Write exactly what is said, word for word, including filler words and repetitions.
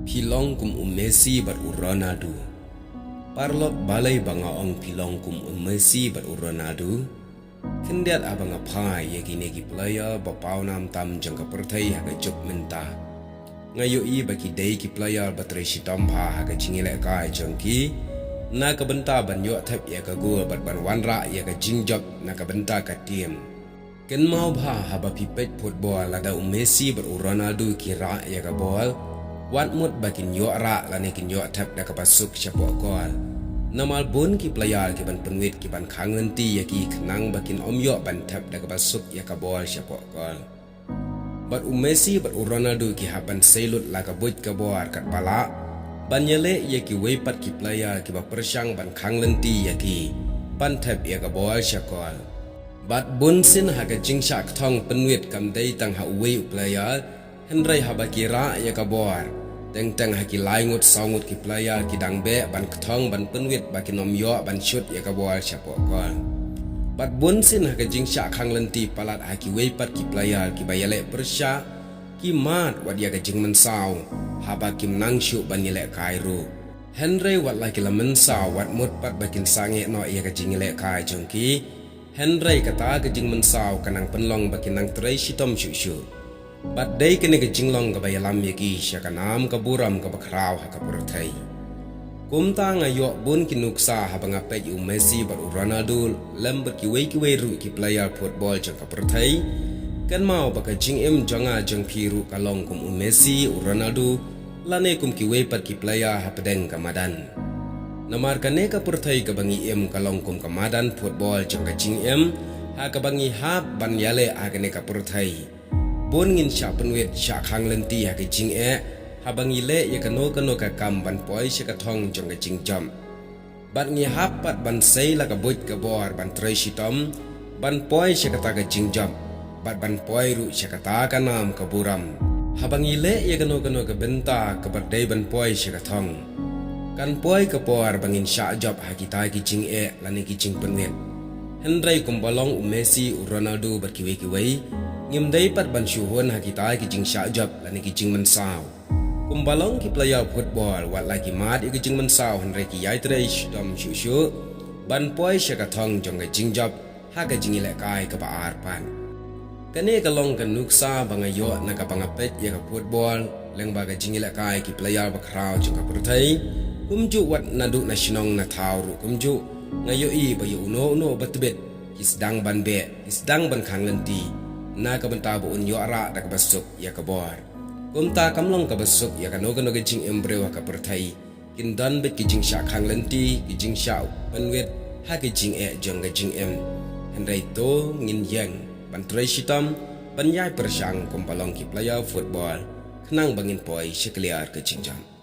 Phi long kum u Messi bad u Ronaldo. Paralok, balei ba nga ong phi long kum u Messi bad u Ronaldo? Khyndiat haba nga phai ïa kine ki player ba pawnam tam jong ka pyrthei ha ka juk mynta, nga ïohi ba ki dei ki player ba trei shitom bha ha ka jingïalehkai jong ki, na ka bynta ban ïoh thep ïa ka goal bad ban wanrah ïa ka jingjop na ka bynta ka team. Kynmaw bha, haba phi peit football, lada u Messi bad u Ronaldo ki rah ïa ka ball, wat mut ba kin ïoh rah lane kin ïoh thep da kaba suk shapoh goal. Namar bun ki player ki ban pynwit, ki ban khang lynti ïa ki khnang ba kin ym ïoh ban thep da kaba suk ïa ka ball shapoh goal. Bad u Messi bad u Ronaldo ki hap ban sei lut la ka buit ka bor katba lah, ban ïaleh ïa kiwei pat ki player kiba pyrshang ban khang lynti ïa ki ban thep ïa ka bor sha goal. Bad bunsien ha ka jingshah kthong pynwit kam dei tang ha uwei u player, hynrei haba ki rah ïa ka bor, teng teng ha ki lai ngut saw ngut ki player ki dang beh ban kthong ban pynwit ba kin ym ïoh ban shoot ïa ka bor shapoh goal. Bad bunsien ha ka jingshah khang lynti palat ha kiwei pat ki player kiba ïaleh pyrshah, ki mad wat ïa ka jingmynsaw haba kim nang shuh ban ïalehkai ruh. Hynrei wat la ki la mynsaw, wat mut pat ba kin sangeh noh ïa ka jingïalehkai jong ki. Hynrei kata ka jingmynsaw ka nang pynlong ba kin nang trei shitom shuh shuh. Bad dei kane ka jinglong kaba ïalam ïa ki sha ka nam ka burom kaba khraw ha ka pyrthei. Kumta nga ïoh bun ki nuksa haba nga peit ïa u Messi bad u Ronaldo lem bad kiwei kiwei ruh ki player football jong ka pyrthei. Kynmaw ba ka jingim jong nga jong phi ruh ka long kum u Messi, u Ronaldo, lane kum kiwei pat ki player hapdeng ka madan. Namar kane ka pyrthei kaba ngi im ka long kum ka madan football jong ka jingim, ha kaba ngi hap ban ïaleh ha kane ka pyrthei. Bun ngin shah pynwit, shah khang lynti ha ka jingeh haba ngi leh ïa kano kano ka kam ban poi sha ka thong jong ka jingjop. Bad ngi hap pat ban sei la ka buit ka bor ban trei shitom ban poi sha kata ka jingjop, bad ban poi ruh sha kata ka nam ka burom. Haba ngi leh ïa kano kano ka bynta kaba dei ban poi sha ka thong, kan poi ka por ba ngin shah jop ha kita ki jingeh lane ki jingpynwit. Hynrei kumba long u Messi, u Ronaldo bad kiwei kiwei, ngim dei pat ban shu hun ha kita ki jingshah jop lane ki jingmynsaw. Kumba long ki player football, wat la ki mad ïa ka jingmynsaw hynrei ki ïai trei shitom shuh shuh ban poi sha ka thong jong ka jingjop ha ka jingïalehkai kaba ar pat. Kane ka long ka nuksa ba nga ïoh na kaba nga peit ïa ka football lyngba ka jingïalehkai ki player ba khraw jong ka pyrthei. Kumjuh wat naduh na shnong na thaw ruh kumjuh, nga ïohi ba ïa uno uno ba tbit ki sdang ban beh, ki sdang ban khang lynti na ka bynta ba un ïoh rah da kaba suk ïa ka bor. Kumta kam long kaba suk ïa kano kano ka jingim briew ha ka pyrthei. Kin don beit ki jingshah khang lynti, ki jingshah pynwit ha ka jingeh jong ka jingim. Hynrei to ngin ïeng ban trei shitom ban ïai pyrshang kumba long ki player football, khnang ba ngin poi sha kliar ka jingjop.